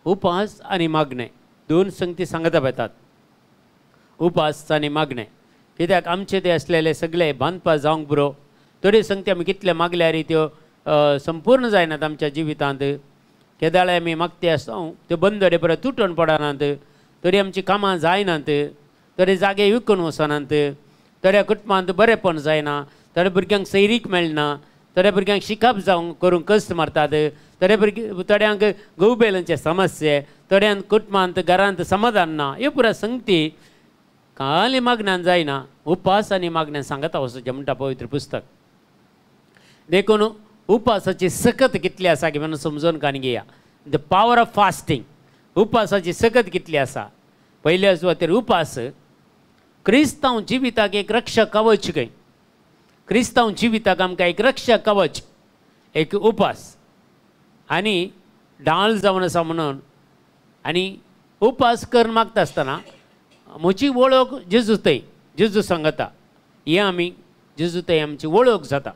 उपास आनी मागणें दोन संगती सांगता येतात. उपास आनी मागणें कित्याक आमचे ते आसलेले सगळे बांदपा जावंक बरो थोडी संगती आमी कितले मागल्यार त्यो संपूर्ण जायनात आमच्या जिवितांत. केदाळे आमी मागते आसता त्यो बंदडे परत तुटून पडनात, तरी आमची कामां जायनात, तरी जागे विकून वचनात, थोड्या कुटुंबांत बरेंपण जायना, थोड्या भुरग्यांक सैरीक मेळना, थोड्या भुरग्यांक शिकप जावंक करूंक कश्ट मारतात, थोड्या भुरगे थोड्यांक गोबेलांचे समस्ये, थोड्यांक कुटुंबांत घरांत समाधान ना. ह्यो पुरा संगती खाली मागण्यान जायना, उपास आनी मागण्यान सांगता वचचें म्हणटा पवित्र पुस्तक. देखून उपासाची सकत कितली आसा की म्हणून समजून काणी घेया. The power of fasting, उपासाची सकत कितली आसा. पयल्या सुवातेर उपास क्रिस्तांव जिविताक एक रक्षा कवच खंय. क्रिस्तांव जिविताक आमकां एक रक्षा कवच, एक उपास आनी ढाल जावन आसा म्हणून. आनी उपास करून मागता आसतना म्हजी वळख जेजू थंय, जेजू सांगता हें आमी जेजू थंय आमची वळख जाता,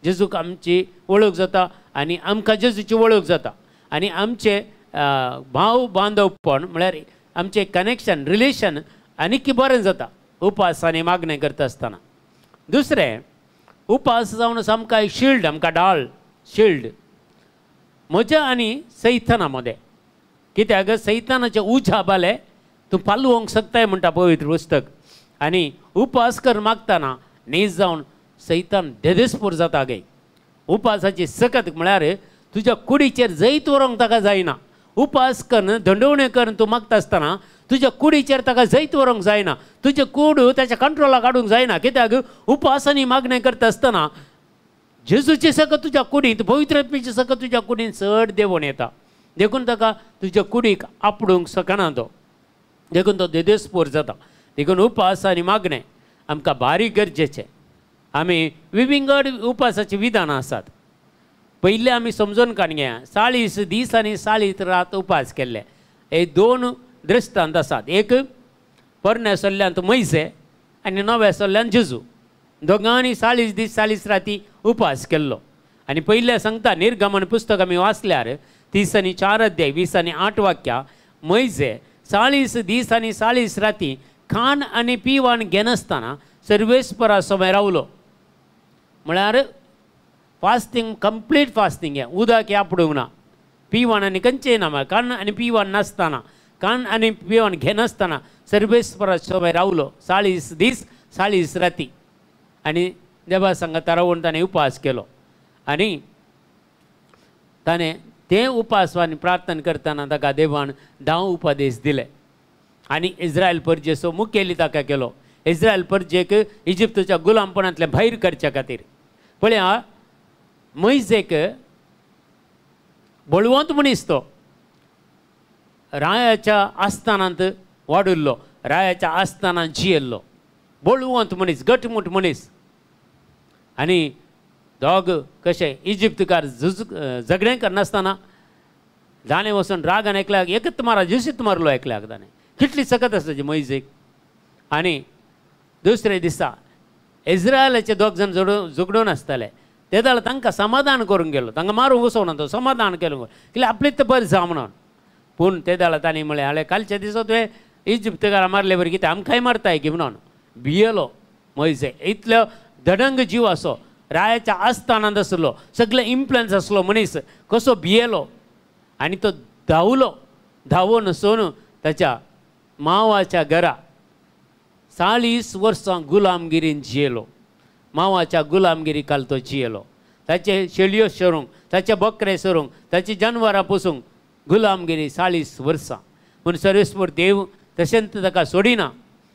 जेजूक आमची वळख जाता आनी आमकां जेजूची वळख जाता आनी आमचे भाव बांदवपण म्हळ्यार आमचें कनेक्शन रिलेशन आनीक बरें जाता उपास आनी मागणें करता आसतना. दुसरें, उपास जावन आमकां एक शिल्ड, आमकां ढाल शिल्ड म्हज्या आनी सैताना मदें. कित्याक सैतानाचे उज्या बाले तूं पालोवंक शकताय म्हणटा पवित्र पुस्तक. आनी उपास कर मागतना नीज जावन सैतान देदेस्पोर जाता गे. उपासाची सकत म्हळ्यार तुज्या कुडीचेर जैत व्हरूंक ताका जायना. उपास करून दंडवणें करून तूं मागता आसतना तुज्या कुडीचेर ताका जैत व्हरूंक जायना, तुजें कूड ताच्या कंट्रोलाक हाडूंक जायना. कित्याक उपास आनी मागणें करता आसतना जेजूची सकत तुज्या कुडींत, पवित्र आत्म्याची सकत तुज्या कुडींत चड देंवोन येता. देखून ताका तुज्या कुडीक आपडूंक शकना तो, देखून तो देदेस्पोर जाता. देखून उपास आनी मागणें आमकां भारी गरजेचें. आमी विविंगड उपासाचीं विधानां आसात. पयलें आमी समजून काडून घेया, 40 दीस आनी 40 रात उपास केल्ले. हे दोन दृश्टांत आसात. एक पोरण्या सल्ल्यांत मैसे आनी नव्या सल्ल्यांत जेजू. दोगांनी 40 दीस 40 राती उपास केल्लो. आनी पयलें सांगता निर्गमन पुस्तक आमी वाचल्यार 30 आनी 4 अध्याय 20 आनी 8 वाक्या, मैसे 40 दीस आनी 40 राती खाण आनी पिवान घेनासतना सर्वेस्परा समय रावलो. म्हळ्यार फास्टींग, कंप्लीट फास्टींग, उदक आपडूंक ना, पिवान आनी खंयचें ना, कान आनी पिवान नासतना, कान आनी पिवान घेनासतना सर्वेस्परा समय रावलो 40 दीस 40 राती. आनी देवा सांगता रावून ताणें उपास केलो. आनी ताणें ते उपास आनी प्रार्थना करतना ताका देवान 10 उपदेश दिले. आनी इस्रायल परजेचो मुखेली ताका केलो. इस्रायल परजेक इजिप्तच्या गुलामपणांतल्या भायर करच्या खातीर. पळया मैजेक बळवंत मनीस तो, रायाच्या आस्थानांत वाडिल्लो, रायाच्या आस्थानांत जियेल्लो, बळवंत मनीस, घटमूट मनीस. आनी दोग कशे इजिप्तकार झगडें करनासतना जाणें वचून रागान एकल्याक एकच मारा जेसीत मारलो एकल्याक ताणें. कितली सकत आसा ताची मैजेक. आनी दुसरे दिसा इस्रायलाचे दोग जाण झगडून आसताले, ते जाल्यार तांकां समाधान करूंक गेलो, तांकां मारूंक वचोना तो, समाधान केलो कित्याक आपलीच बरें जावं म्हणून. पूण ते जाल्यार तांणी म्हळें, आले कालच्या दिसा तुवें इजिप्तकारां मारले बरें कितें आमकांय मारताय की म्हणून भियेलो मैजे. इतलो धडंग जीव आसो, रायाच्या आस्थानांत आसलो, सगळे इन्फ्लुएन्स आसलो मनीस, कसो भियेलो. आनी तो धांवलो, धांवून वचून ताच्या मावाच्या घरा 40 वर्सां गुलामगिरीन जियेलो. मावाच्या गुलामगिरी काल तो जियेलो. ताचे शेळयो सरूंक, ताचे बकरे सरूंक, ताची जानवरां पोसूंक गुलामगिरी 40 वर्सां. पूण सर्वेस्पर देव तशेंच ताका सोडिना,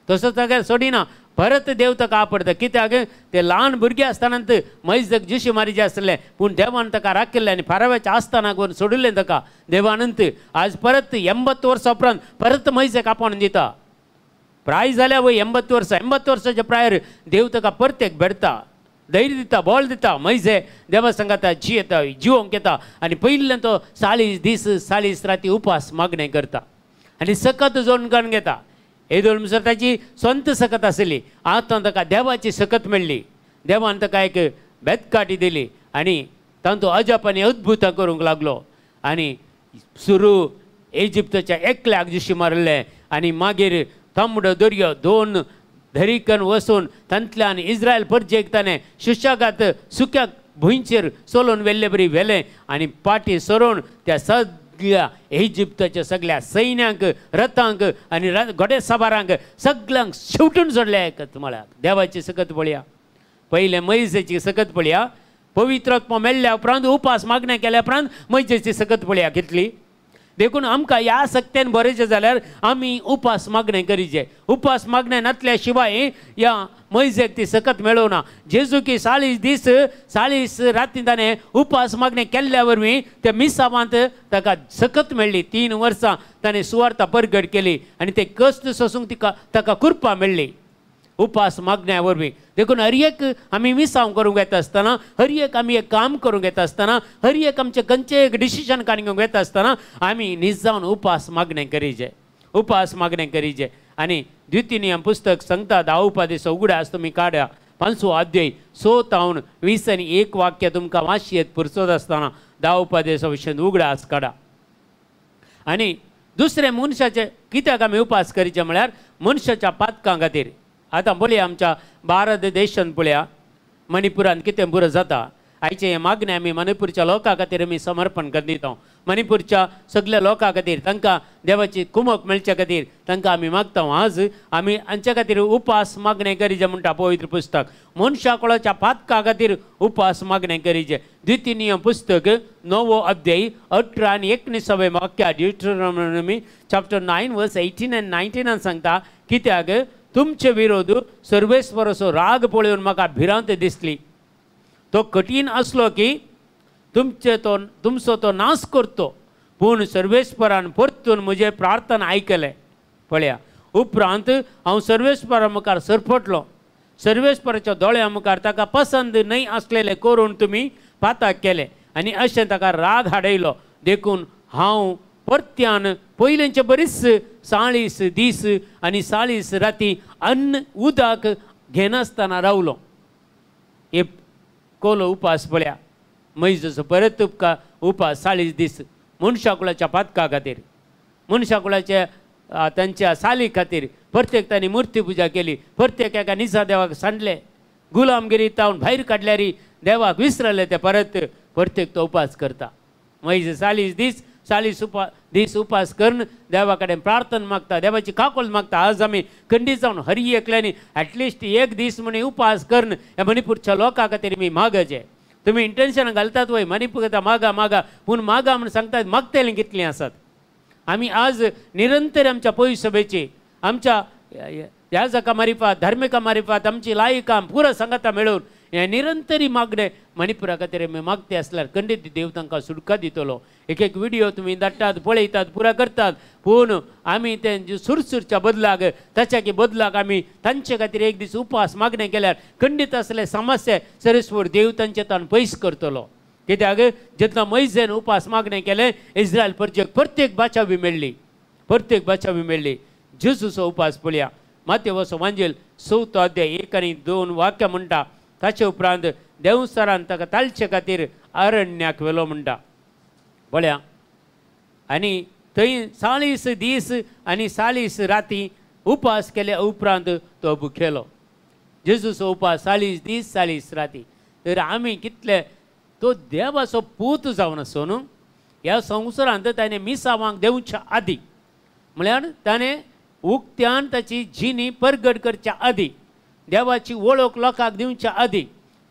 तसो ताका सोडिना, परत देव ताका आपडटा. कित्याक ते ल्हान भुरगे आसतना मैजक जिशी मारीचे आसले, पूण देवान ताका राखिल्लें आनी फाराव्याच्या आस्थानाक व्हरून सोडिल्लें ताका देवानंत. आज परत 80 वर्सां उपरांत परत मैजेक आपोवन दिता. प्राय जाल्या वय 80 वर्सां, 80 वर्साच्या प्रायर देव ताका परतेक भेटता, धैर्य दिता, बळ दिता. मैजे देवा सांगता जियेता, जिवोंक येता. आनी पयल्यान तो 40 दीस 40 राती उपास मागणें करता आनी सकत जोडून काडून घेता. येदोळ म्हणसर ताची स्वंत सकत आसली, आतां ताका देवाची सकत मेळ्ळी. देवान ताका एक बेतकाठी दिली आनी तांतूं अजाप आनी अद्भुतां करूंक लागलो. आनी सुरू इजिप्तच्या एकल्याक जशी मारले आनी मागीर तांबडो दर्यो 2 धरिकन वचून तांतल्यान इस्रायल परजेक ताणें सुशेगाद सुक्या भुंयचेर चलोवन व्हेल्ले बरी व्हेलें आनी पाटी सरोवन त्या सगळ्या इजिप्ताच्या सगळ्या सैन्यांक, रथांक आनी घोडेसवारांक सगळ्यांक शेवटून सोडले. तुम्हाला देवाची सकत पळया, पयलें मोयजेची सकत पळया, पवित्र आत्मो मेळ्ळ्या उपरांत उपास मागणें केल्या उपरांत मोयजेची सकत पळया कितली. देखून आमकां ह्या सक्तेन बरेचें जाल्यार आमी उपास मागणें करीचे. उपास मागणें नातल्या शिवाय ह्या मोयजेक ती सकत मेळोवना. जेजू की 40 दीस 40 राती ताणें उपास मागणें केल्ल्या वरवीं त्या मिसावांत ताका सकत मेळ्ळी. 3 वर्सां ताणें सुवार्ता परगट केली आनी ते कश्ट सोसूंक तिका ताका कृपा मेळ्ळी उपास मागण्या वरवीं. देखून हर एक आमी मिसांव करूंक येता आसतना, हर एक आमी एक काम करूंक येता आसतना, हर एक आमचें खंयचें एक डिसिजन काडूंक येता आसतना आमी निजावन उपास मागणें करीचे, उपास मागणें करीचे. आनी द्वितीय नियम पुस्तक सांगता 10 उपादेसो उगडास तुमी काड्या 5वो अध्याय 6 तावन 20 आनी 1 वाक्य तुमकां वाचयेत पुरसत आसतना 10 उपादेसो विशय उगडास काडा. आनी दुसरें मनशाचे कित्याक आमी उपास करीचे म्हळ्यार मनशाच्या पातकां खातीर. आतां पळया आमच्या भारत देशांत पळया मणिपुरांत कितें पुरो जाता. आयचें हें मागणें आमी मणिपूरच्या लोकां खातीर आमी समर्पण करून दिता. मणिपूरच्या सगळ्या लोकां खातीर तांकां देवाची कुमक मेळच्या खातीर तांकां आमी मागता. आज आमी हांच्या खातीर उपास मागणें करीचे म्हणटा पवित्र पुस्तक. मनशा कुळाच्या पातका खातीर उपास मागणें करीचे. द्वितीय नियम पुस्तक 9वो अध्याय 18 आनी 19वें वाक्य, ड्युटरोनॉमी चॅप्टर 9 वर्स 18 आनी 19 सांगता कित्याक तुमचे विरोध सर्वेस्वराचो राग पळोवन म्हाका भिरांत दिसली. तो कठीण आसलो की तुमचे तो तुमचो तो नाश करतो, पूण सर्वेस्वरान परतून म्हजें प्रार्थना आयकलें. पळया उपरांत हांव सर्वेस्वरा मुखार सरपटलो. सर्वेस्वराच्या दोळ्या मुखार ताका पसंद न्हय आसलेलें करून तुमी पाताक केलें आनी अशें ताका राग हाडयलो. देखून हांव परत्यान पयलेंचे बरीच 40 दीस आनी 40 राती अन्न उदक घेनासतना रावलो. हे कोलो उपास पळया, मोयजेचो परत उपास 40 दीस मनशाकुळाच्या पातका खातीर, मनशाकुळाच्या तांच्या साली खातीर. प्रत्येक तांणी मुर्ती पुजा केली, प्रत्येक एका निजा देवाक सांडले, गुलामगिरी तावन भायर काडल्यार देवाक विसरले ते परत प्रत्येक तो उपास करता. मोयजे 40 दीस 40 दीस उपास करून देवा कडेन प्रार्थना मागता, देवाची काकूल मागता. आज आमी खंडीत जावन हरी एकल्यांनी एटलिस्ट एक दीस म्हण उपास करून ह्या मणिपूरच्या लोकां खातीर मी मागचे. तुमी इंटेन्शन घालतात वय मणिपूर मागा मागा, पूण मागा म्हण सांगतात मागतलीं कितलीं आसात. आमी आज निरंतर आमच्या पयसभेची आमच्या याजका मारिफात धार्मिका मारिफात आमची लायकां पुरो सांगाता मेळून हे निरंतरी मागणें मणिपुरा खातीर आमी मागते आसल्यार खंडीत देव तांकां सुटका दितलो. एक एक व्हिडियो तुमी धाडटात, पळयतात, पुरा करतात, पूण आमी ते सुरसुरच्या बदलाक ताच्या की बदलाक आमी तांचे खातीर एक दीस उपास मागणें केल्यार खंडीत आसले समस्या सरेस्वर देव तांचे ताण पयस करतलो. कित्याक जेन्ना मोयजेन उपास मागणें केलें इस्रायल परजेक प्रत्येक बाचावी मेळ्ळी, प्रत्येक बाचावी मेळ्ळी. जेजूचो उपास पळया, मातेवसो वांजेल 4थो अध्याय 1 आनी 2 वाक्य म्हणटा. ताचे उपरांत देवसरान ताका तालचे खातीर अरण्याक व्हेलो म्हणटा. पळया आनी थंय 40 दीस आनी 40 राती उपास केल्या उपरांत तो भुकेलो. जेजूचो उपास 40 दीस 40 राती. तर आमी कितले तो देवाचो पूत जावन आसो न्हू ह्या संवसारांत ताणें मिसावांक देवच्या आदी म्हळ्यार ताणें उक्त्यान ताची जिणी परगट करच्या आदी, देवाची वळख लोकांक दिवच्या आदी,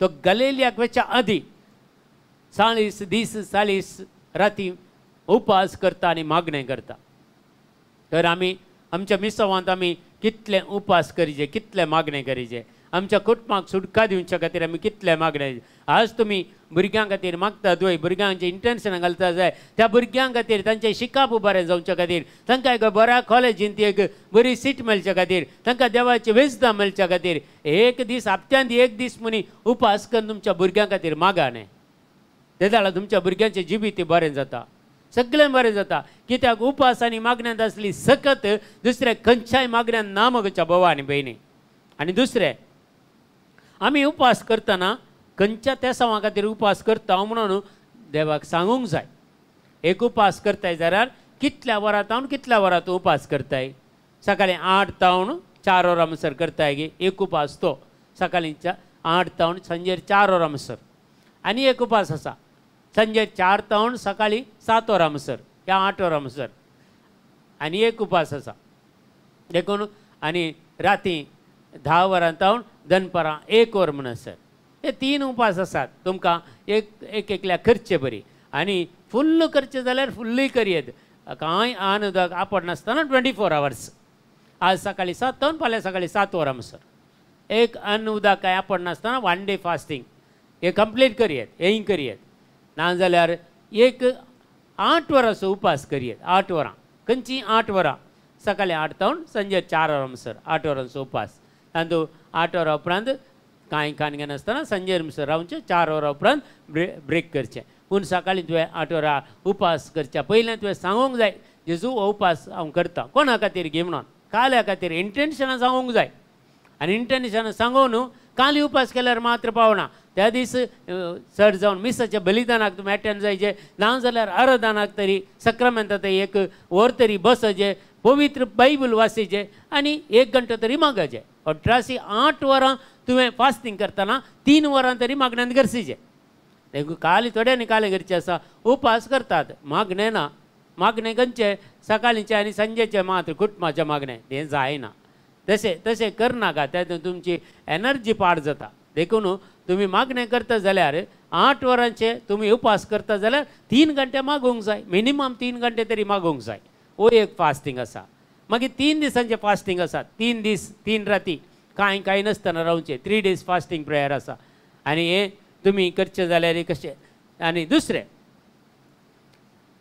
तो गलेलियाक वचच्या आदी 40 दीस 40 राती उपास करता आनी मागणें करता. तर आमी आमच्या मिसावांत आमी कितले उपास करीचे, कितले मागणें करीचे, आमच्या कुटुंबाक सुटका दिवच्या खातीर आमी कितले मागणें. आज तुमी भुरग्यां खातीर मागतात वय, भुरग्यांचे इंटेन्शन घालता जाय त्या भुरग्यां खातीर तांचें शिकप बरें जावच्या खातीर, तांकां एक बऱ्या कॉलेजींत एक बरी सीट मेळच्या खातीर, तांकां देवाची वेजदां मेळच्या खातीर एक दीस हप्त्यांत एक दीस म्हणी उपास करून तुमच्या भुरग्यां खातीर मागा न्ही. ते जाल्यार तुमच्या भुरग्यांचें जिवीत बरें जाता, सगळें बरें जाता. कित्याक उपास आनी मागण्यांत आसली सकत दुसऱ्या खंयच्याय मागण्यांत ना मगच्या भावा आनी भयणी. आनी दुसरें आमी उपास करतना खंयच्या तेसांवा खातीर उपास करता म्हणून देवाक सांगूंक जाय. एक उपास करताय जाल्यार कितल्या वरां तावन कितल्या वरां तूं उपास करताय? सकाळीं 8 तावन 4 वरां म्हणसर करताय गे एक उपास तो सकाळीं 8 तावन सांजेर 4 वरां म्हणसर. आनी एक उपास आसा सांजेर 4 तावन सकाळीं 7 वरां म्हणसर या 8 वरां म्हणसर. आनी एक उपास आसा देखून आनी राती 10 वरां तावन दनपारां 1 वर म्हणसर. हे 3 उपास आसात तुमकां एक एक एकल्या करचे बरी. आनी फुल्ल करचें जाल्यार फुल्लूय करयेत, कांय आन उदक आपडनासतना 24 आवर्स. आज सकाळीं 7 तावन फाल्यां सकाळीं 7 वरां म्हणसर एक अन्न उदक कांय आपडनासतना 1 डे फास्टींग हे कंप्लीट करयेत, हेंय करयेत. नाजाल्यार एक 8 वरांचो उपास करयेत. 8 वरां खंयची 8 वरां? सकाळीं 8 तावन सांजे 4 वरां म्हणसर 8 वरांचो उपास. तातूंत 8 वरां उपरांत कांय खाण घेनासतना सांजेर म्हणसर रावचें, 4 वरां उपरांत ब्रेक करचें. पूण सकाळीं तुवें 8 वरां उपास करच्या पयलें तुवें सांगूंक जाय, जेजू हो उपास हांव करता कोणा खातीर गे म्हणून, काल्या खातीर इंटेन्शनां सांगूंक जाय. आनी इंटेन्शनां सांगून न्हू काली उपास केल्यार मात्र पावना. त्या दीस चड जावन मिसाच्या बलिदानाक तुमी एटेंड जायचे, ना जाल्यार आराधनाक तरी सक्रामेंता तरी 1 वर तरी बसचें, पवित्र बायबल वासीचें आनी 1 घंटो तरी मागाचें. 18 वरां तुवें फास्टींग करतना 3 वरां तरी मागण्यांत गरसीचें. देखून काली थोड्यांनी काले करचें आसा उपास करतात, मागणें ना. मागणें खंयचें? सकाळींचें आनी सांजेचें मात्र कुटुंबाचें मागणें तें जायना. तशें तशें करनाका, तेतून तुमची एनर्जी पाड जाता. देखून तुमी मागणें करता जाल्यार 8 वरांचे तुमी उपास करता जाल्यार 3 घंटे मागूंक जाय, मिनिमम 3 घंटे तरी मागूंक जाय. हो एक फास्टींग आसा. मागीर 3 दिसांचें फास्टींग आसा, 3 दीस 3 राती कांय कांय नासतना रावचें, 3 डेज फास्टींग प्रेयर आसा. आनी हें तुमी करचें जाल्यार कशें. आनी दुसरें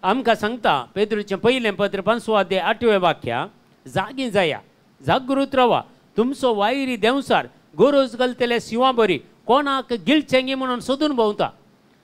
आमकां सांगता पेद्रूचें पयलें पत्र 5 अध्याय 8वें वाक्या, जागी जाया, जागृत रावा, तुमचो वायरी देंवसार गरज घालतले शिंवा बरी कोणाक गिळचेंगी म्हणून सोदून भोंवता.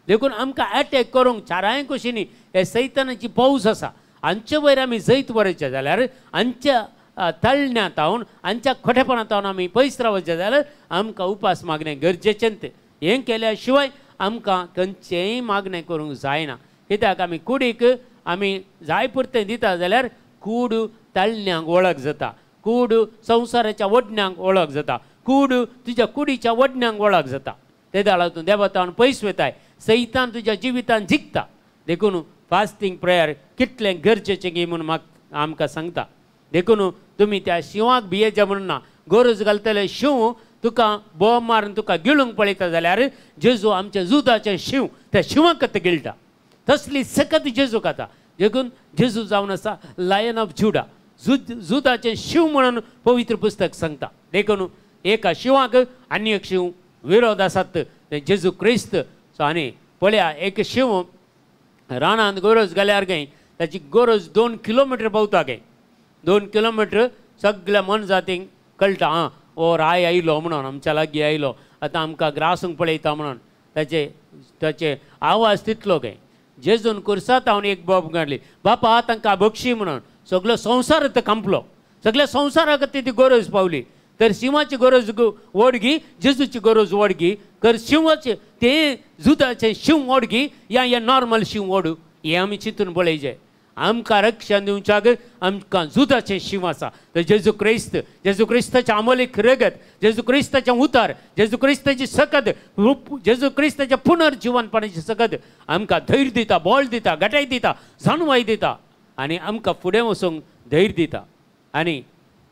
देखून आमकां एटॅक करूंक चारांय कुशींनी हे सैतानाची पावस आसा. हांचे वयर आमी जैत बरयचें जाल्यार, हांच्या तळण्या तावन हांच्या खोटेपणा तावन आमी पयस रावचें जाल्यार आमकां उपास मागणें गरजेचें. हें केल्या शिवाय आमकां खंयचेंय मागणें करूंक जायना. कित्याक आमी कुडीक आमी जाय पुरतें दिता जाल्यार कूड तळण्यांक वळख जाता, कूड संवसाराच्या वडण्यांक वळख जाता, कूड तुज्या कुडीच्या वडण्यांक वळख जाता. ते दाळा तूं देवतान पयस वताय, सैतान तुज्या जिवितान जिखता. देखून फास्टींग प्रेयर कितलें गरजेचें गी म्हूण म्हाका आमकां सांगता. देखून तुमी त्या शिंवाक भियेचे म्हणून ना, गरज घालतले शिंव तुका बोम मारून तुका गिळूंक पळयता जाल्यार जेजू आमच्या जुदाचें शिंव त्या शिंवाक गिळटा, तसली सकत जेजूक आतां. देखून जेजू जावन आसा लायन ऑफ जुडा, जुदाचें शिंव म्हणून पवित्र पुस्तक सांगता. देखून एका शिंवाक आनी एक शिंव विरोध आसात, ते जेजू क्रिस्त. सो आनी पळया एक शिंव रानांत गरज घाल्यार गे ताची गरज 2 किलोमिटर भोंवता गे, 2 किलोमिटर सगळ्या मनजातींक कळटा आं हो राय आयलो म्हणून, आमच्या लागीं आयलो, आतां आमकां ग्रासूंक पळयता म्हणून. ताचे ताचे आवाज तितलो गे. जेजून कुर्सात हांव एक बोब काडली, बापा तांकां बक्षी म्हणून. सगलो संवसार आतां कांपलो, सगल्या संवसाराक ती गरज पावली. तर शिंवाची गरज वडगी, जेजूची गरज वडगी, तर शिंवाचे ते जुदाचे शिंव वडगी या हे नॉर्मल शिंव वडू, हें आमी चिंतून पळयचें. आमकां रक्षण दिवच्याक आमकां जुदाचें शिंव आसा, तर जेजू क्रिस्त, जेजू क्रिस्ताचें आमोलीक रगत, जेजू क्रिस्ताचें उतार, जेजू क्रिस्ताची सकत, जेजू क्रिस्ताचें पुनर्जिवनपणाची सकत आमकां धैर्य दिता, बळ दिता, घटाय दिता, जाणवाय दिता आनी आमकां फुडें वचूंक धैर्य दिता. आनी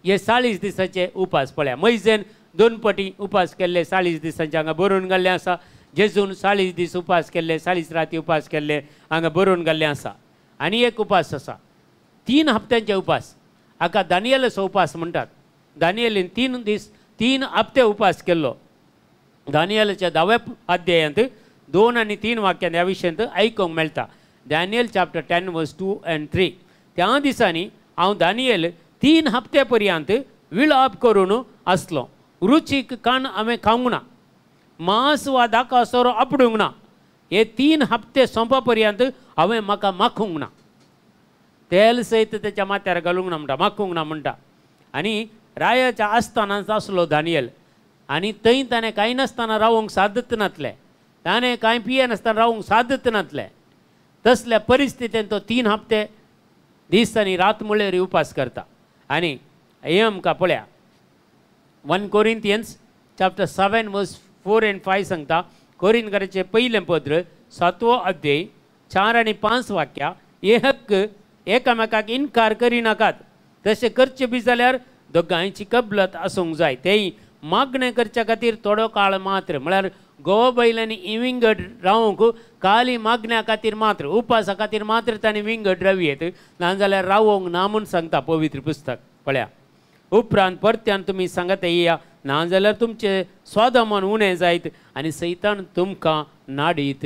हे 40 दिसाचे उपास पळया, मैजेन 2 पटी उपास केल्ले 40 दिसांचे हांगा बरोवन घाल्लें आसा. जेजून 40 दीस उपास केल्ले, 40 राती उपास केल्ले हांगा बरोवन घाल्लें आसा. आनी एक उपास आसा 3 हप्त्यांचे उपास, हाका दानियलाचो उपास म्हणटात. दानियलीन 3 दीस 3 हप्ते उपास केल्लो. दानियलाच्या 10व्या अध्यायांत 2 आनी 3 वाक्यांत ह्या विशयांत आयकूंक मेळटा. Daniel chapter 10 verse 2 and 3. त्या दिसांनी हांव दानियल 3 हप्ते पर्यंत विलाप करून आसलो. रुचीक कान हांवें खावंक ना, मांस वा दाका सोरो आपडूंक ना. हे 3 हप्ते सोंपा पर्यंत हांवें म्हाका माखूंक ना, तेल सयत तेच्या माथ्यार घालूंक ना म्हणटा, माखूंक ना म्हणटा. आनी रायाच्या आस्थानांत आसलो दानियल आनी थंय ताणें कांय नासतना रावूंक सादत नासलें, ताणें कांय पियेनासतना रावूंक सादत नासलें. तसल्या परिस्थितीन तो 3 हप्ते दीस आनी रात म्हळ्यार उपास करता. आनी हें आमकां पळया 1 Corinthians chapter 7 verse 4 and 5 सांगता. कोरिंथकाराचें पयलें पत्र 7वो अध्याय 4 आनी 5 वाक्या, हे हक्क एकामेकाक इनकार करिनाकात, तशें करचें बी जाल्यार दोगांयची कबलत आसूंक जाय, तेय मागणें करच्या खातीर थोडो काळ मात्र. म्हळ्यार गोवा बैलांनी विंगड रावंक खाली मागण्या खातीर मात्र, उपासा खातीर मात्र तांणी विंगड रावयेत, नाजाल्यार रावोंक ना म्हूण सांगता पवित्र पुस्तक. पळया उपरांत परत्यान तुमी सांगता येया, नाजाल्यार तुमचें स्वादमान उणें जायत आनी सैतान तुमकां नाडीत.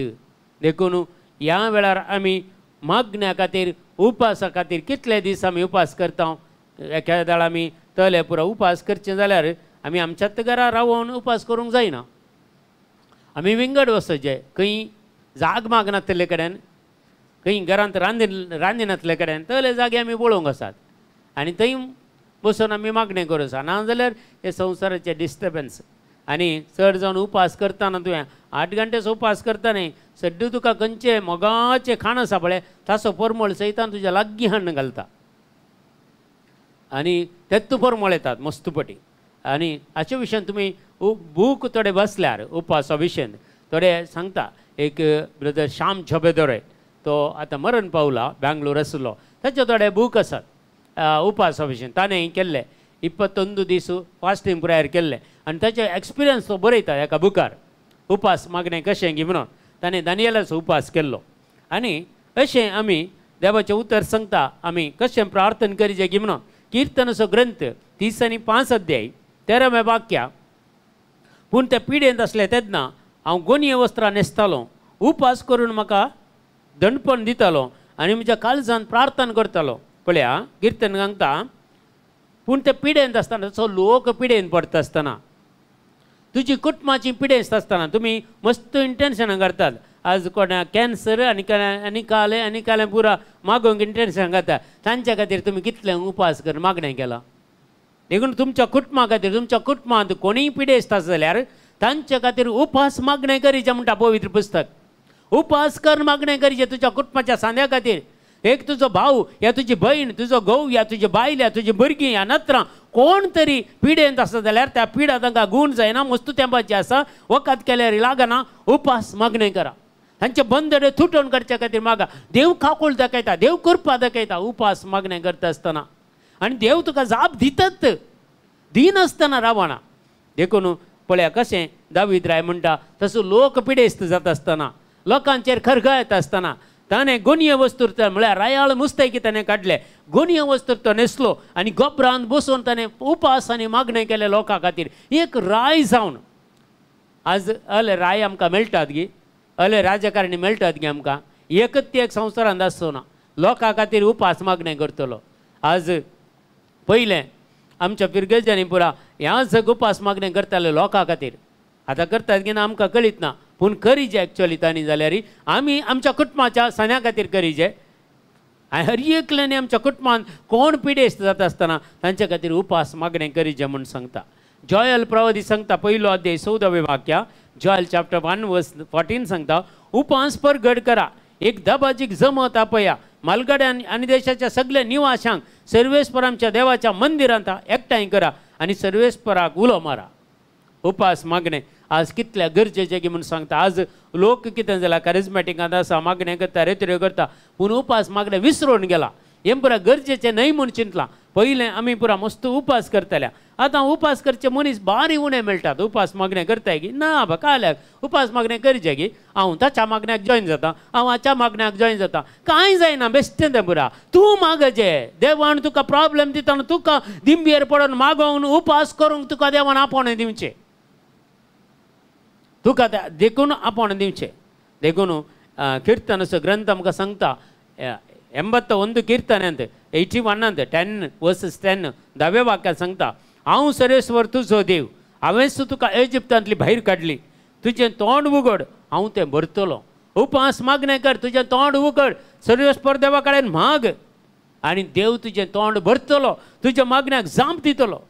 देखून ह्या वेळार आमी मागण्या खातीर उपासा खातीर कितले दीस आमी उपास करता. एखाद्या वेळार आमी तले पुरो उपास करचे जाल्यार आमी आमच्याच घरा रावोन उपास करूंक जायना, आमी विंगड वचचें, खंय जाग मागनातले कडेन, खंय घरांत रांदिनातले कडेन तले जागे आमी पळोवंक आसात आनी थंय बसून आमी मागणें करूं आसा. नाजाल्यार हे संवसाराचें डिस्टर्बन्स. आनी चड जावन उपास करतना तुवें 8 घंटेचो उपास करता न्ही, सड्डू तुका खंयचें मोगाचें खाण आसा पळय ताचो परमळ सयतान तुज्या लागीं हाडून घालता आनी तेच परमळ येतात मस्तपटी. आनी हाचे विशयान तुमी बूक थोडे बसल्यार उपासा विशयान थोडे सांगता. एक ब्रदर श्याम झबेदोरे तो आतां मरण पावला, बेंगलोर आसलो, ताचे थोडे बूक आसात उपासा विशयान. ताणें केल्ले 21 दीस फास्टींग प्रेयर केल्लें आनी ताचे एक्सपिरियन्स तो बरयता एका बुकार, उपास मागणें कशें गी म्हणून. ताणें दानियलाचो उपास केल्लो. आनी अशें आमी देवाचें उतर सांगता आमी कशें प्रार्थना करीचें गी म्हणून. किर्तनाचो ग्रंथ 30 आनी 5 अध्याय 13व्या वाक्या, पूण ते पिडेंत आसले तेन्ना हांव गोनये वस्त्रां न्हेसतालो, उपास करून म्हाका दंडपण दितालो आनी म्हज्या काळजान प्रार्थना करतालो. पळया किर्तन सांगता, पूण ते पिडेंत आसतना, तसो लोक पिडेन पडटा आसतना, तुजी कुटुंबाची पिडेस्त आसतना तुमी मस्त इंटेन्शनां करतात. आज कोणा कॅन्सर आनी आनी कालें आनी कालें पुरा मागोवंक इंटेन्शन करता, तांच्या खातीर तुमी कितलें उपास कर मागणें केलां. देखून तुमच्या कुटुंबा खातीर, तुमच्या कुटुंबांत कोणीय पिडेस्त आसा जाल्यार तांच्या खातीर उपास मागणें करीचें म्हणटा पवित्र पुस्तक. उपास कर मागणें करीचें तुज्या कुटुंबाच्या सांद्या खातीर. एक तुजो भाव या तुजी भयण, तुजो घोव या तुजी बायल या तुजी भुरगीं या नत्रां कोण तरी पिडेंत आसा जाल्यार त्या पिडा तांकां गूण जायना, मस्तू तेंपाची आसा, वखद केल्यार लागना, उपास मागणें करा. तांचे बंदडे तुटोवन काडच्या खातीर मागा. देव काकूळ दाखयता, देव कृपा दाखयता उपास मागणें करता आसतना, आनी देव तुका जाप दितात, दिनासतना रावना. देखून पळया कशें दावीद राय म्हणटा, तसो लोक पिडेस्त जाता आसतना, लोकांचेर खरगाळ येता आसतना ताणें गोनये वस्तूर म्हळ्यार रायाळ मुस्तेकी ताणें काडलें, गोनये वस्तूर तो न्हेसलो आनी गोबरांत बसून ताणें उपास आनी मागणें केलें लोकां खातीर. एक राय जावन आज अले राय आमकां मेळटात गी, अले राजकारणी मेळटात गी आमकां, एकच ती एक संवसारांत आसचो ना, लोकां खातीर उपास मागणें करतलो. आज पयलें आमच्या फिरगर्जांनी पुरा ह्या जग उपास मागणें करताले लोकां खातीर, आतां करतात की ना आमकां कळीत ना, पूण करीजे एक्चुअली तांणी जाल्यार आमी आमच्या कुटुंबाच्या सण्या खातीर करीजे. आनी हर एकल्यानी आमच्या कुटुंबान कोण पिडेस्त जाता आसतना तांच्या खातीर उपास मागणें करीजे म्हूण सांगता. जॉयल प्रवादी सांगता 1 अध्याय 14 वाक्या, जॉयल चॅप्टर 1 वर्स 14 सांगता, उपास परगड करा, एक दबाजीक जमत आपया, मालगाड्यान आनी देशाच्या सगळ्या निवाशांक सर्वेस्पर आमच्या देवाच्या मंदिरांत एकठांय करा आनी सर्वेस्पराक उलो मारा. उपास मागणें आज कितल्या गरजेचें की म्हूण सांगता. आज लोक कितें जाला करिज्मॅटिकांत आसा, मागणें करता, रेतऱ्यो करता, पूण उपास मागणें विसरून गेला. हें पुरा गरजेचें न्हय म्हूण चिंतलां. पयलें आमी पुरा मस्त उपास करतल्या, आतां उपास करचे मनीस बारी उणें मेळटात. उपास मागणें करताय की ना बा काल्याक उपास मागणें करचें की हांव ताच्या मागण्याक जॉयन जाता, हांव हाच्या मागण्याक जॉयन जाता, कांय जायना बेश्टें तें पुरा. तूं मागचें, देवान तुका प्रोब्लेम दिता, तुका दिंबेर पडून मागोवन उपास करूंक तुका देवान आपोवणें दिवचें, तुका देखून आपोवणें दिवचें. देखून किर्तनाचो ग्रंथ आमकां सांगता 81 कीर्तनांत 81 10 वर्सेस 10 धाव्या वाक्यात सांगता, हांव सर्वेस्पर तुजो देव, हांवेंच तुका इजिप्तांतली भायर काडली, तुजें तोंड उगड हांव तें भरतलो. उपास मागणें कर, तुजें तोंड उगड, सर्वेस्पर देवा कडेन माग आनी देव तुजें तोंड भरतलो, तुज्या मागण्याक जाप दितलो.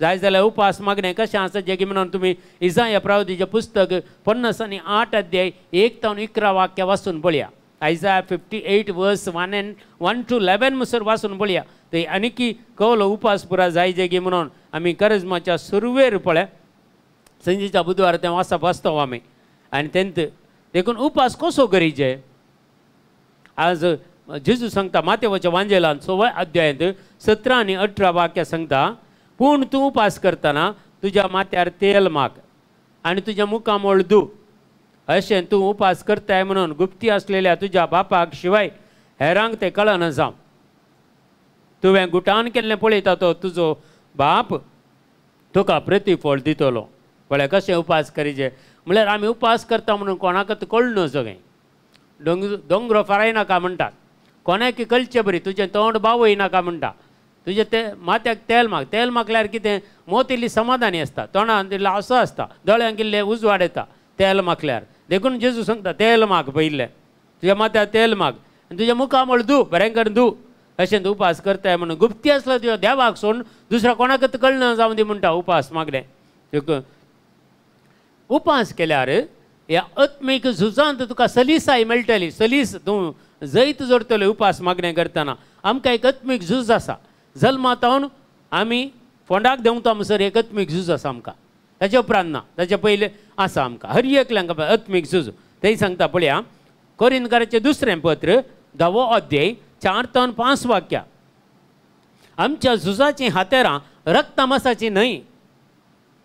जाय जाल्यार उपास मागणें कशें आसा जें की म्हणून तुमी इजाया प्रवादीचें पुस्तक 58 अध्याय 1 ते 11 वाक्य वाचून पळया. Isaiah 58 verse 1 and 1 to 11 मुसर वाचून पळया. ते आनीकी कवलो उपास पुरा जायजे गी म्हणून आमी करजमाच्या सुरवेर पळय संजेच्या बुधवार तें वाचप वाचतो आमी. आनी तेंत देखून उपास कसो करीचे आज जेजू सांगता मातेवाच्या वांजेलान 6व्या अध्यायांत 17 आनी 18 वाक्या सांगता, पूण तूं उपास करतना तुज्या माथ्यार तेल माग आनी तुज्या मुखामळ धू, अशें तूं उपास करताय म्हणून गुप्ती आसलेल्या तुज्या बापाक शिवाय हेरांक तें कळना जावं. तुवें गुटान केल्लें पळयता तो तुजो बाप तुका प्रतिफळ दितलो. पळय कशें उपास करीचे म्हणल्यार आमी उपास करता म्हणून कोणाकच कळना सगळें. दोंगरो फारायनाका म्हणटात, कोणाक कळचें बरी तुजें तोंड बावयनाका म्हणटा, तुजें ते माथ्याक तेल माग. तेल मागल्यार कितें मोत इल्ली समाधानी आसता, तोंडान इल्लो हांसो आसता, दोळ्यांक इल्लें उजवाड येता तेल मागल्यार. देखून जेजू सांगता तेल माग पयलें, तुज्या माथ्याक तेल माग आनी तुज्या मुखामळ धू, बरें करून धू. अशें तूं उपास करताय म्हणून गुप्ती आसलो तुज्या देवाक सोडून दुसऱ्या कोणाकच कळना जावं दी म्हणटा उपास मागलें. देखून उपास केल्यार ह्या आत्मीक झुजांत तुका सलीसाय मेळटली, सलीस तूं जैत जोडटले उपास मागणें करतना. आमकां एक आत्मीक झूज आसा, जल्मातावन आमी फोंडाक देंवता म्हणसर एक आत्मीक झूज आसा आमकां, ताचे उपरांत ना, ताचे पयलें आसा आमकां हर एकल्यांक आत्मीक झूज. तेय सांगता पळया कोरिंथकाराचें 2 पत्र 10वो अध्याय 4 ते 5 वाक्या, आमच्या झुजाचीं हातेरां रक्तमासाचीं न्हय,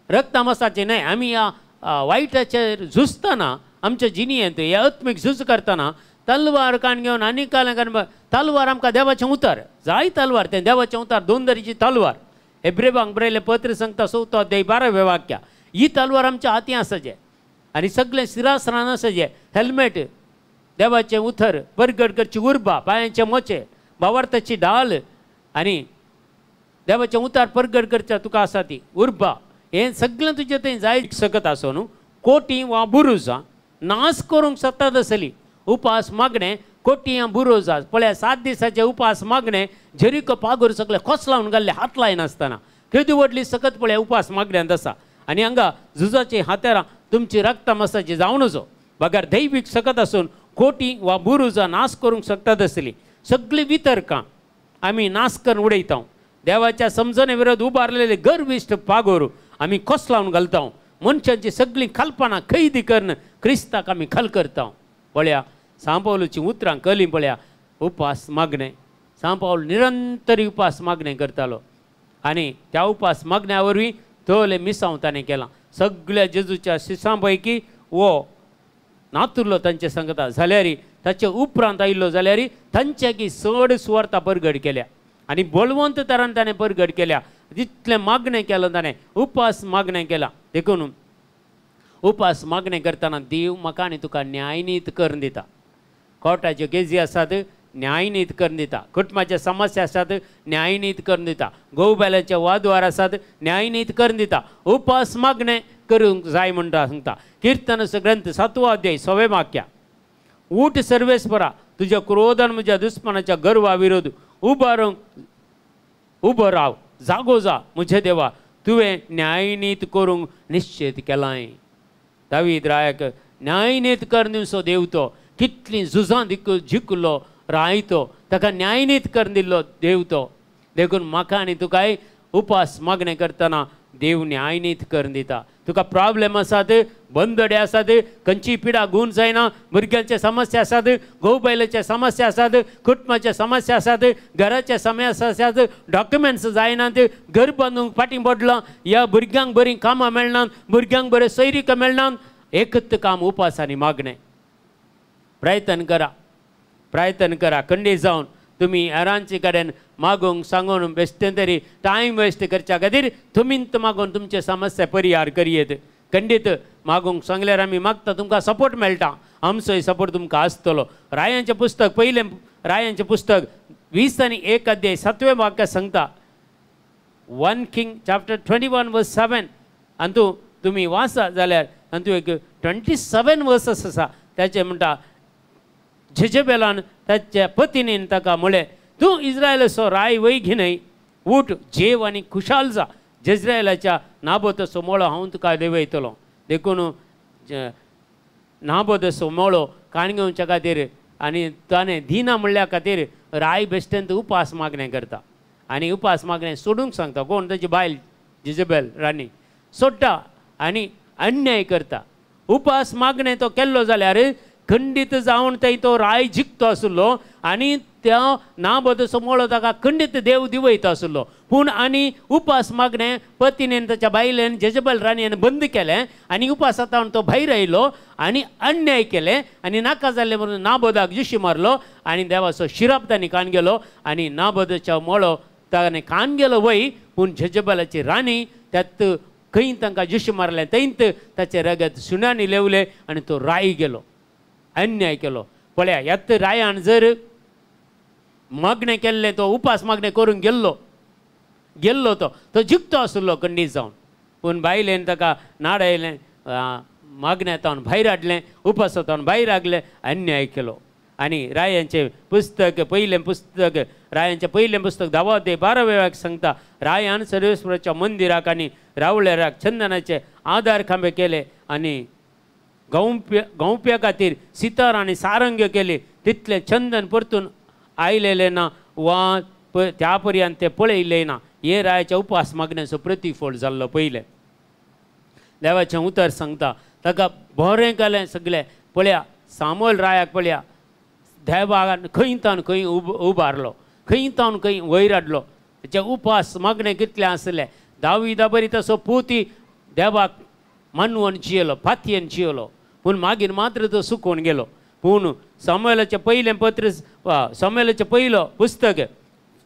रक्तमासाचीं न्हय. आमी ह्या वायटाचेर झुजतना आमच्या जिणेंत ह्या आत्मीक झूज करतना तलवार कान घेवन आनी कान कान तलवार आमकां देवाचें उतर जाय, तलवार तें देवाचें उतर दोन तरेची तलवार. हेब्रेवांक बरयलें पत्र सांगता 4वो अध्याय 12वें वाक्या, ही तलवार आमच्या हातीं आसाचें आनी सगळें शिरासरान आसाचें. हेल्मेट, देवाचें उतर, परगट करची उर्बा, पांयांचे मोचे, भावार्थाची ढाल आनी देवाचें उतर परगट करच्या तुका आसा ती उर्बा, हें सगळें तुजें थंय जाय शकत आसो न्हू. कोटी वा बुरुजां नाश करूंक शकतात आसली उपास मागणें कोटी बुरुजां. पळया 7 दिसाचे उपास मागणें जेरिको पागोर सगळें खोस लावन घाल्लें हात लायनासतना, केदी व्हडली सकत पळया उपास मागण्यांत आसा. आनी हांगा झुजाची हातेरां तुमची रक्तमासाची जावं नजो बगर दैवीक सकत आसून कोटी वा बुरुजां नाश करूंक शकतात आसली. सगळीं वितर्कां आमी नाश करून उडयता, देवाच्या समजणे विरोध उबारलेले गर्विश्ट पागोर आमी खोस लावन घालता, मनशांची सगळीं कल्पना कैदी करून क्रिस्ताक आमी खल करता. पळया सांपावलूचीं उतरां कली पळया उपास मागणें, सांपावल निरंतर उपास मागणें करतालो आनी त्या उपास मागण्या वरवीं तोले मिसांव ताणें केलां. सगळ्या जेजूच्या शिसां पैकी वो नातुरलो तांचे सांगता जाल्यार ताचे उपरांत आयिल्लो जाल्यार तांच्याकी चड सुवार्ता परगट केल्या आनी बळवंत तरान ताणें परगट केल्या. तितलें मागणें केलां ताणें, उपास मागणें केलां. देखून उपास मागणें करतना देव म्हाका आनी तुका न्यायनीत करून दिता. कोर्टाच्यो केजी आसात न्यायनीत करून दिता, कुटुंबाचे समस्या आसात न्यायनीत करून दिता, घोव बायलांचे वादवार आसात न्यायनीत करून दिता. उपास मागणें करूंक जाय म्हणटा सांगता. किर्तन ग्रंथ 7वो अध्याय 6वें वाक्या, ऊठ सर्वेस्परा तुज्या क्रोधान म्हज्या दुस्मानाच्या गर्वा विरोध उबारूंक उबो राव, जागो जा म्हजे देवा, तुवें न्यायनीत करूंक निश्चीत केलां. दावीद रायाक न्यायनीत करून दिवचो देव तो, कितलीं झुजां जिखलो राय तो, ताका न्यायनीत करून दिल्लो देव तो. देखून म्हाका आनी तुकाय उपास मागणें करतना देव न्यायनीत करून दिता. तुका प्रॉब्लेम आसात, बंदडे आसात, खंयची पिडा गूण जायना, भुरग्यांचे समस्या आसात, घोव बायलेचे समस्या आसात, कुटुंबाचे समस्या आसात, घराचे समस्या आसात, डॉक्युमेंट्स जायनात, घर बांदूंक फाटीं पडलां, ह्या भुरग्यांक बरीं कामां मेळनात, भुरग्यांक बरें सोयरीक मेळनात, एकच काम उपास आनी मागणें. प्रयत्न करा, प्रयत्न करा खंडीत जावन तुमी हेरांचे कडेन मागूंक सांगून बेश्टें तरी टायम वेस्ट करच्या खातीर तुमीच मागून तुमचे समस्या परिहार करयेत. खंडीत मागूंक सांगल्यार आमी मागता, तुमकां सपोर्ट मेळटा, आमचोय सपोर्ट तुमकां आसतलो. रायांचें पुस्तक पयलें रायांचें पुस्तक 20 आनी 1 अध्याय 7वें वाक्य सांगता, 1 King chapter 21 verse 7. आनी तूं तुमी वाचा जाल्यार आनी तूं एक 27 वर्सस आसा ताचें म्हणटा, जेजेबेलान ताच्या पतीनीन ताका म्हळें, तूं इस्रायलाचो राय वैगी न्हय, उठ जेव आनी खुशाल जा, जेज्रायलाच्या नाबोताचो मळो हांव तुका देंवयतलो. देखून नाबोताचो मळो काण घेवच्या खातीर आनी ताणें दिना म्हणल्या खातीर राय बेश्टेंत उपास मागणें करता आनी उपास मागणें सोडूंक सांगता. कोण? ताची बायल जेजबेल राणी सोडटा आनी अन्याय करता. उपास मागणें तो केल्लो जाल्यार खंडीत जावन थंय तो राय जिखतो आसलो आनी त्या नाबोदाचो मळो ताका खंडीत देव दिवयता आसलो. पूण आनी उपास मागणें पतीनेन ताच्या बायलेन जेजबेल राणयेन बंद केलें आनी उपासांत तो भायर आयलो आनी अन्याय केलें आनी नाका जाल्लें म्हणून नाबोदाक जिशी मारलो आनी देवाचो शिराप तांणी कान गेलो आनी नाबोदाच्या मळो ताणें कान गेलो वय. पूण जेजबेलाची राणी त्यात खंय तांकां जिशी मारलें थंयत ताचें रगत सुण्यांनी लेवलें आनी तो राय गेलो, अन्याय केलो. पळया ह्यात रायान जर मागणें केल्लें तो उपास मागणें करूंक गेल्लो गेल्लो तो तो जिखतो आसलो खंडीत जावन. पूण बायलेन ताका नाडायलें, मागण्यांत भायर हाडलें, उपासांत भायर हाडलें, अन्याय केलो. आनी रायांचें पुस्तक पयलें पुस्तक रायांचें पयलें पुस्तक 10 अध्याय 12 वेळाक सांगता रायान सर्वेस्वराच्या मंदिराक आनी रावळेराक चंदनाचे आदार खांबे केले आनी गवप्या खातीर सितार आनी सारंग केले. तितलें चंदन परतून आयलेलें ना वा त्या पर्यंत तें पळयलें ना. हे रायाच्या उपास मागण्याचो प्रतिफळ जाल्लो. पयलें देवाचें उतर सांगता ताका बरें केलें सगळें. पळया सामोल रायाक पळया देवान खंय तावन खंय उबारलो, खंय तावन खंय वयर हाडलो. ताचे उपास मागणें कितलें आसलें. दाविदा बरी तसो पुती देवाक मानवून जियेलो, फातयेन जियेलो, पूण मागीर मात्र तो सुकोवन गेलो. पूण सामुएलाचें पयलें पत्र सामुएलाचें पयलो पुस्तक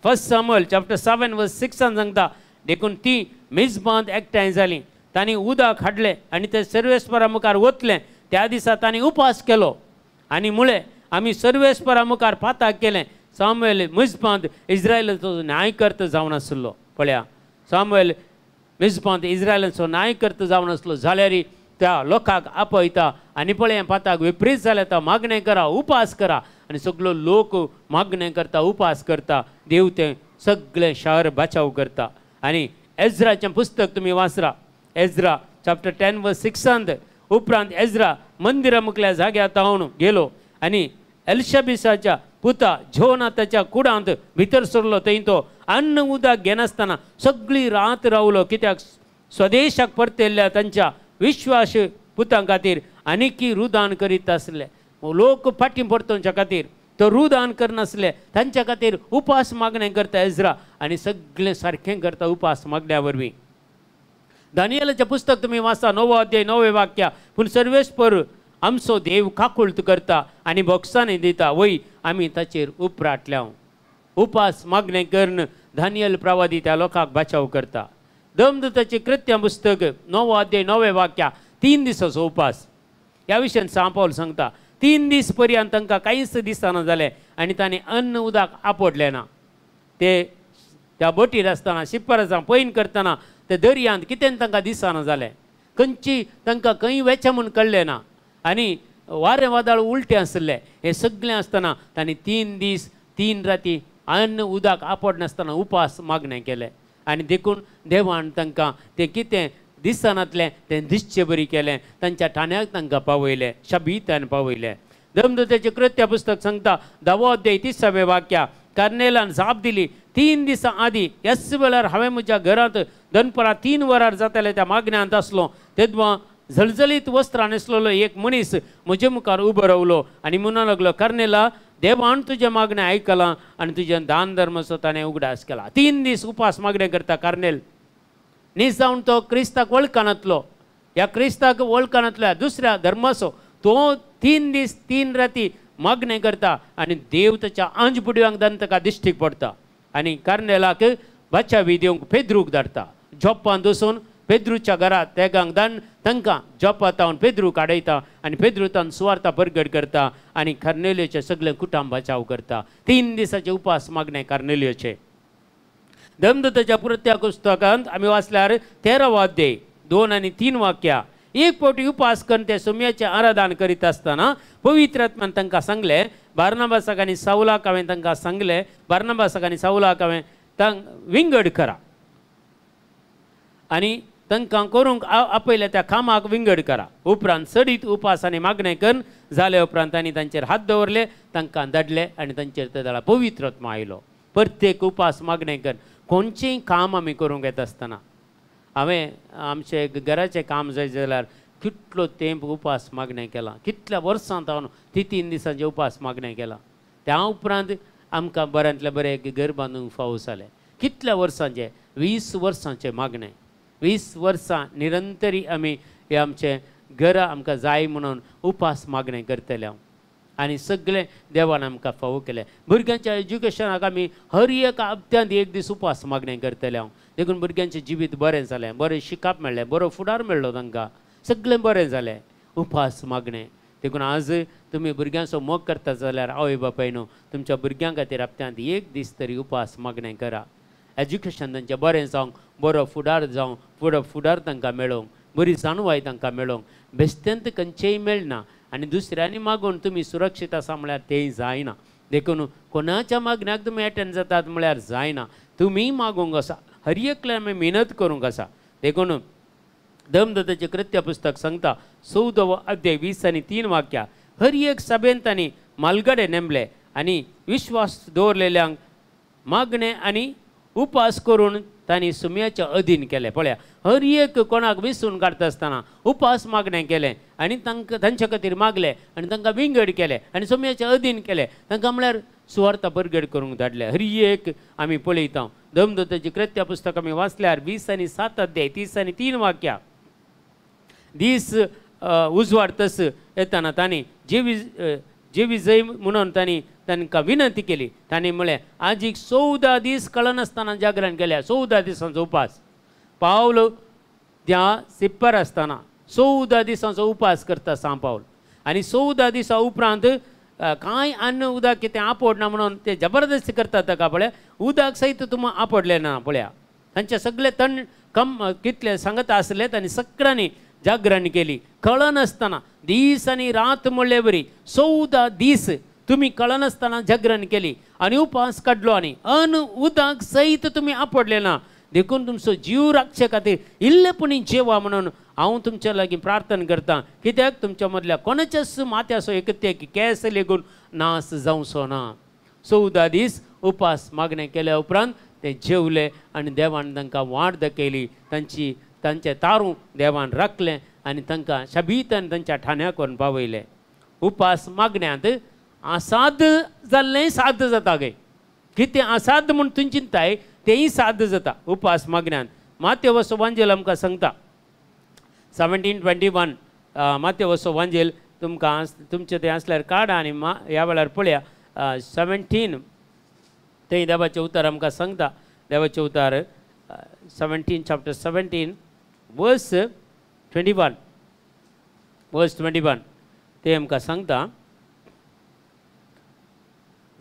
1 सामुएल चॅप्टर 7 वर्स 6 सांगता देखून ती मेजबांत एकठांय जालीं, तांणी उदक हाडलें आनी ते सर्वेस्परा मुखार वतलें. त्या दिसा तांणी उपास केलो आनी म्हळें आमी सर्वेस्परा मुखार पाताक केलें. सामुएल मेजबांत इस्रायलाचो न्यायकर्तो जावन आसलो. पळया सामुएल मेजबांत इस्रायलाचो न्यायकर्तो जावन आसलो जाल्यार त्या लोकांक आपयता आनी पळया पाताक विपरीत जाल्यार तो मागणें करा, उपास करा आनी सगलो लोक मागणें करता, उपास करता. देव तें सगळें शहर बचाव करता. आनी एज्राचें पुस्तक तुमी वाचरा, एज्रा चॅप्टर 10 वर्स 6 उपरांत एज्रा मंदिरा मुखल्या जाग्यार तावन गेलो आनी एल्शबिसाच्या पुता जोनाथाच्या कुडांत भितर सरलो. थंय तो अन्न उदक घेनासतना सगळी रात रावलो, कित्याक स्वदेशाक परतेल्ल्या तांच्या विश्वास पुतां खातीर आनीकी रुदान करीत आसले. लोक फाटीं परतोवच्या खातीर तो रुदान करनासले, तांच्या खातीर उपास मागणें करता एज्रा आनी सगळें सारकें करता उपास मागण्या वरवीं. दानियलाचें पुस्तक तुमी वाचा 9 अध्याय 9 वाक्या. पूण सर्वेस्पर आमचो देव काकुळट करता आनी बोक्सांनी दिता, वय आमी ताचेर उपराटल्या. उपास मागणें करून दानियल प्रवादी त्या लोकांक बचाव करता. दमदूताचें कृत्य पुस्तक 9 अध्याय 9 वाक्या 3 दिसाचो उपास ह्या विशयान सांव पावल सांगता. 3 दीस पर्यंत तांकां कांयच दिसना जालें आनी तांणी अन्न उदक आपडलें ना. ते त्या बोटीर आसतना शिप्परां पैन करतना ते दर्यांत कितें तांकां दिसना जालें, खंयची तांकां खंय वेचें म्हूण कळ्ळें ना आनी वारें वादळ उलटें आसलें. हें सगळें आसतना तांणी 3 दीस 3 राती अन्न उदक आपडनासतना उपास मागणें केलें आनी देखून देवान तांकां तें कितें दिसनातलें तें दिसचे बरी केलें, तांच्या ठाण्याक तांकां पावयलें, शबीतान पावयलें. दमदूताचें कृत्य पुस्तक सांगता 10 अध्याय 30 वाक्या कार्नेलान जाप दिली 3 दिसां आदीं ह्याच वेळार हांवें म्हज्या घरांत दनपरां 3 वरार जातालें त्या मागण्यांत आसलो, तेदवा झलझलीत वस्त्रां न्हेसलेलो एक मनीस म्हजे मुखार उबो रावलो आनी म्हणूंक लागलो, कार्नेला देवान तुजें मागणें आयकलां आनी तुजें दान धर्माचो ताणें उगडास केला. 3 दीस उपास मागणें करता कार्नेल. न्ही जावन तो क्रिस्ताक वळखनातलो, ह्या क्रिस्ताक वळखनातल्या दुसऱ्या धर्माचो तो 3 दीस 3 राती मागणें करता आनी देव ताच्या आंज पुडव्यांक दान ताका दिश्टीक पडटा आनी कार्नेलाक बचावी दिवंक पेद्रूक धाडटा. जोप्पांत वचून पेद्रूच्या घरात तेगांक दान तांकां जोप्पा तावन पेद्रू काडयता आनी पेद्रू तावन सुवार्ता परगट करता आनी कार्नेलियोचें सगळें कुटुंब बचाव करता. 3 दिसाचे उपास मागणें कार्नेलियोचें. दमदूताच्या पुरत्या पुस्तकांत आमी वाचल्यार 13 अध्याय 2 आनी 3 वाक्या. एक फावटी उपास करून ते सुम्याचें आराधन करीत आसतना पवित्र आत्मान तांकां सांगलें, बार्नाबासाक आनी सावलाक हांवें तांकां सांगलें, बार्नाबासाक आनी सावलाक हांवें तांक विंगड करा आनी तांकां करूंक आपयल्या त्या कामाक विंगड करा. उपरांत सडीत उपास आनी मागणें करून जाले उपरांत तांणी तांचेर हात दवरले, तांकां धाडले आनी तांचेर ते दळा पवित्र आत्मा आयलो. प्रत्येक उपास मागणें करून खंयचेंय काम आमी करूंक येता आसतना, हांवें आमचें घराचें काम जाय जाल्यार कितलो तेंप उपास मागणें केलां, कितल्या वर्सां हांव 3 दिसांचे उपास मागणें केलां. त्या उपरांत आमकां बऱ्यांतलें बरें एक घर बांदूंक फावो जालें. कितल्या वर्सांचें, 20 वर्सांचें मागणें, 20 वर्सां निरंतरी आमी हें आमचें घरां आमकां जाय म्हणून उपास मागणें करतले हांव आनी सगळें देवान आमकां फावो केलें. भुरग्यांच्या एज्युकेशनाक आमी हर एक हप्त्यांत एक दीस उपास मागणें करतले हांव, देखून भुरग्यांचें जिवीत बरें जालें, बरें शिकप मेळ्ळें, बरो फुडार मेळ्ळो तांकां, सगळें बरें जालें उपास मागणें. देखून आज तुमी भुरग्यांचो मोग करता जाल्यार आवय बापाय न्हू तुमच्या भुरग्यां खातीर हप्त्यांत एक दीस तरी उपास मागणें करा. एज्युकेशन तांचें बरें जावंक, बरो फुडार जावं, फुडार तांकां मेळोवंक, बरी जाणवाय तांकां मेळोवंक, बेस्तेंत खंयचेंय मेळना आनी दुसऱ्यांनी मागून तुमी सुरक्षीत आसा म्हळ्यार तेंय जायना. देखून कोणाच्या मागण्याक तुमी एटेंड जातात म्हळ्यार जायना, तुमी मागूंक आसा, हर एकल्यान आमी मेहनत करूंक आसा. देखून धर्मदत्ताचें कृत्य पुस्तक सांगता 14वो अध्याय 20 आनी 3 वाक्या, हर एक सभेन तांणी मालगडे नेमले आनी विश्वास दवरलेल्यांक मागणें आनी उपास करून तांणी सुम्याच्या अधीन केलें. पळया, हर एक कोणाक विसून काडटा आसतना उपास मागणें केलें आनी तांकां तांच्या खातीर मागलें आनी तांकां विंगड केलें आनी सुम्याच्या अधीन केलें, तांकां म्हळ्यार सुवार्ता परगड करूंक धाडलें. हर एक आमी पळयता धर्मदत्ताचें कृत्य पुस्तक आमी वाचल्यार 20 आनी 7 अध्याय 30 आनी 3 वाक्या, दीस उजवाड तस येताना तांणी जेवी जय म्हणून तांणी तांकां विनंती केली. तांणी म्हळें आजीक 14 दीस कळनासतना जागरण केल्या, 14 दिसांचो उपास. पावल त्या सिप्पर आसतना 14 दिसांचो उपास करता सांव पावल आनी 14 दिसां उपरांत कांय अन्न उदक कितें आपडना म्हणून ते जबरदस्ती करतात ताका. पळया उदक सयत तुमकां आपडलें ना. पळया तांचे सगळे तण कम कितले सांगता आसले तांणी सगळ्यांनी जागरण केली कळनासतना, दीस आनी रात म्हणले बरी 14 दीस तुमी कळनासतना जागरण केली आनी उपास काडलो आनी अन्न उदक सयत तुमी आपडले ना. देखून तुमचो जीव राखचे खातीर इल्ले पुणी जेवा म्हणून हांव तुमच्या लागीं प्रार्थना करता, कित्याक तुमच्या मदल्या कोणाच्याच माथ्याचो एक केंस लेगून नास जावचो ना. 14 दीस उपास मागणें केल्या उपरांत ते जेवले आनी देवान तांकां वाट दाखयली, तांची तांचें तारूं देवान राखलें आनी तांकां शबीतान तांच्या ठाण्याक व्हरून पावयलें. उपास मागण्यांत असाध्य जाल्लें साध्य जाता गे, कितें असाध्य म्हूण तूं चिंताय तेंय साध्य जाता उपास मागण्यांत. मातेवसो वांजेल आमकां सांगता 1721 मातेवसो वांजेल तुमकां तुमचें तें आसल्यार काडा आनी ह्या वेळार पळया 17 थंय देवाचें उतर आमकां सांगता. देवाचें उतर 17 चॅप्टर 17 वर्स 21 वर्स 21 ते आमकां सांगता.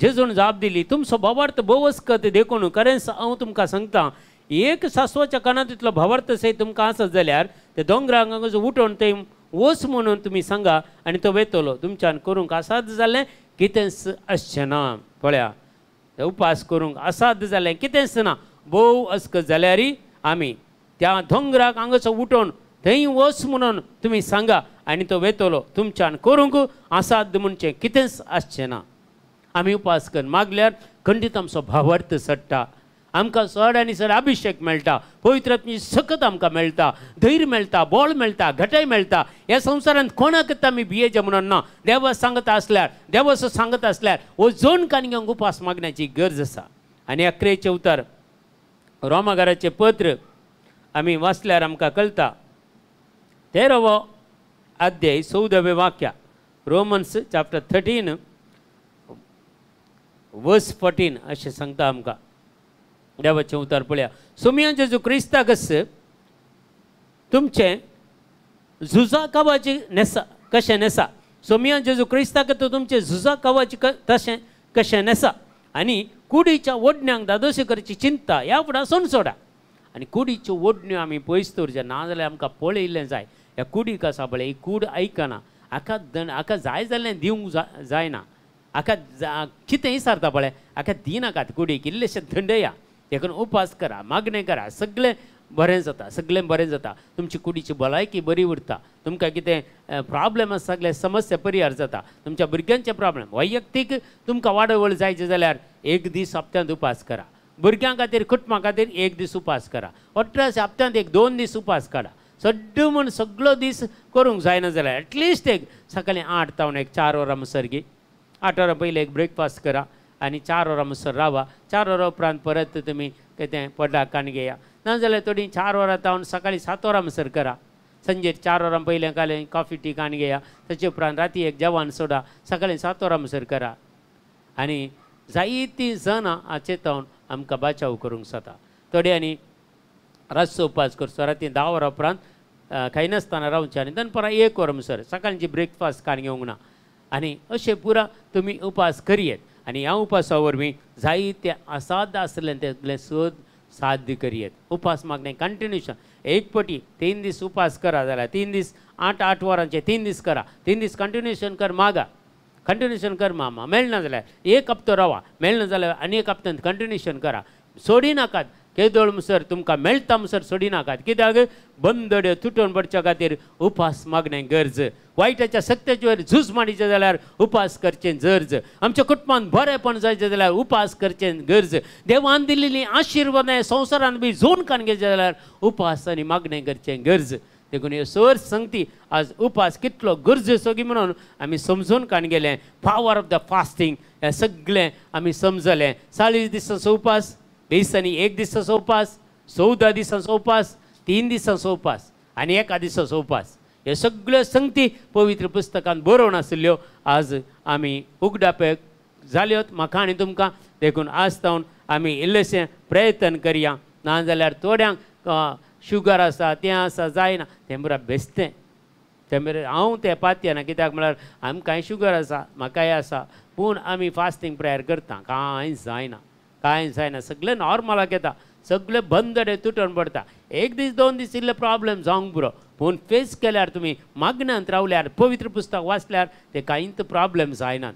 जेजून जाप दिली, तुमचो भावार्थ भोवस्कत देखून खरेंच हांव तुमकां सांगता, एक सासवाच्या कानांत तितलो भावार्थ सयत तुमकां आसत जाल्यार ते दोंगराक उठोवन थंय वच म्हणून तुमी सांगा आनी तो वेतलो. तुमच्यान करूंक असाध्य जालें कितेंच आसचें ना. पळया उपास करूंक असाध्य जालें कितेंच ना, भोव अस्कत जाल्यारय आमी त्या दोंगराक हांगासो उठोवन थंय वच म्हणून तुमी सांगा आनी तो वेतलो. तुमच्यान करूंक असाध्य म्हणचें कितेंच आसचें ना. आमी उपास करून मागल्यार खंडीत आमचो भावार्थ चडटा, आमकां चड आनी चड अभिशेक मेळटा, पवित्र आत्म्याची सकत आमकां मेळटा, धैर्य मेळटा, बळ मेळटा, घटाय मेळटा. ह्या संवसारांत कोणाकच आमी भियेचें म्हणून ना. देवा सांगता आसल्यार, देवाचो सांगता आसल्यार हो जोन कान घेवंक उपास मागण्याची गरज आसा. आनी अकरेचें उतर रोमागाराचें पत्र आमी वाचल्यार आमकां कळटा 13वो अध्याय 14वें वाक्य, रोमन्स चॅप्टर 13 वर्स 14 अशें सांगता आमकां देवाचें उतर. पळया, सोमिया जेजू क्रिस्ताकच तुमचें झुजा कवाची नेसा कशें नेसा, सोमिया जेजू क्रिस्ताक तुमचें झुजा कवाची तशें कशें नेसा आनी कुडीच्या ओडण्यांक दादोशी करची चिंता ह्या फुडां सोडा. आनी कुडीच्यो ओडण्यो आमी पयस दवरचें, नाजाल्यार आमकां पळयल्लें जाय. ह्या कुडीक आसा पळय, ही कूड आयकना, हाका हाका जाय जाल्लें दिवंक जायना, हाका कितें विचारता पळय, हाका दिनाकात कुडीक, इल्लेशें थंडया. देखून उपास करा, मागणें करा, सगळें बरें जाता, सगळें बरें जाता, तुमची कुडीची भलायकी बरी उरता, तुमकां कितें प्रॉब्लेम आसा सगळे समस्या परिहार जाता, तुमच्या भुरग्यांचे प्रॉब्लेम वैयक्तीक तुमकां वाडवळ जायचे जाल्यार एक दीस हप्त्यांत उपास करा, भुरग्यां खातीर कुटुंबा खातीर एक दीस उपास करा, 18 हप्त्यांत 1-2 दीस उपास काडा। सड्ड म्हूण सगळो दीस करूंक जायना जाल्यार एटलिस्ट एक सकाळीं 8 तावन एक 4 वरां म्हणसर गी 8 वरां पयलीं एक ब्रेकफास्ट करा आनी 4 वरां म्हणसर रावा, 4 वरां उपरांत परत तुमी कितें पडा कान घेया, नाजाल्यार थोडीं 4 वरां तावन सकाळीं 7 वरां म्हणसर करा, संजेर 4 वरां पयलें कालें कॉफी टी कान घेया, ताचे उपरांत राती एक जेवण सोडा, सकाळीं 7 वरां म्हणसर करा आनी जायतीं जाणां हाचे तावन आमकां बाचाव करूंक जाता। थोड्यांनी रातचो उपास करचो, राती 10 वरां उपरांत खायनासतना रावचें आनी दनपारां 1 वर म्हणसर सकाळची ब्रेकफास्ट कान घेवंक ना आनी अशें पुरा तुमी उपास करयेत आनी ह्या उपासा वरवीं जायते असाध्य आसलें तें सोद साध्य करयेत। उपास मागणें कंटिन्युएशन एक पटी 3 दीस उपास करा जाल्यार 3 दीस 8-8 वरांचे 3 दीस करा, 3 दीस कंटिन्युएशन कर मागा, कंटिन्युएशन कर मामा, मेळना जाल्यार 1 हप्तो रावा, मेळना जाल्यार आनी 1 हप्त्यांत कंटिन्युएशन करा, सोडी नाकात केदोळ म्हणसर तुमकां मेळटा म्हणसर सोडी नाकात, कित्याक बंदड्यो तुटोवन पडच्या खातीर उपास मागणें गरज, वायटाच्या सक्त्याचे वयर झूज मांडीचें जाल्यार उपास करचें गरज, आमच्या कुटुंबान बरेंपण जायचें जाल्यार उपास करचें गरज, देवान दिल्ली आशिर्वादां संवसारान बी झोन कान घेवचें जाल्यार उपास आनी मागणें करचें गरज। देखून ह्यो सर संगती आज उपास कितलो गरजेचो की म्हणून आमी समजून कान गेलें, पावर ऑफ the fasting हें सगळें आमी समजलें। 40 दिसांचो उपास, दिसांनी 1 दिसाचो उपास, 14 दिसांचो उपास, 3 दिसांचो उपास आनी 1 दिसाचो उपास, हे सगळ्यो संगती पवित्र पुस्तकान बरोवन आशिल्ल्यो आज आमी उगडापेक जाल्योत म्हाका आनी तुमकां। देखून आज तावन आमी इल्लेशें प्रयत्न करया, नाजाल्यार थोड्यांक शुगर आसा तें आसा जायना तें बरें बेसतें तें बरें हांव तें पातयेना, कित्याक म्हळ्यार आमकांय शुगर आसा म्हाकाय आसा, पूण आमी फास्टींग प्रेयर करता, कांय जायना कांय जायना, सगळें नॉर्मलाक येता, सगळें बंदडे तुटून पडटा, 1 दीस 2 दीस इल्ले प्रॉब्लेम जावंक पुरो, पूण फेस केल्यार तुमी मागण्यांत रावल्यार पवित्र पुस्तक वाचल्यार ते कांयच प्रॉब्लेम जायनात।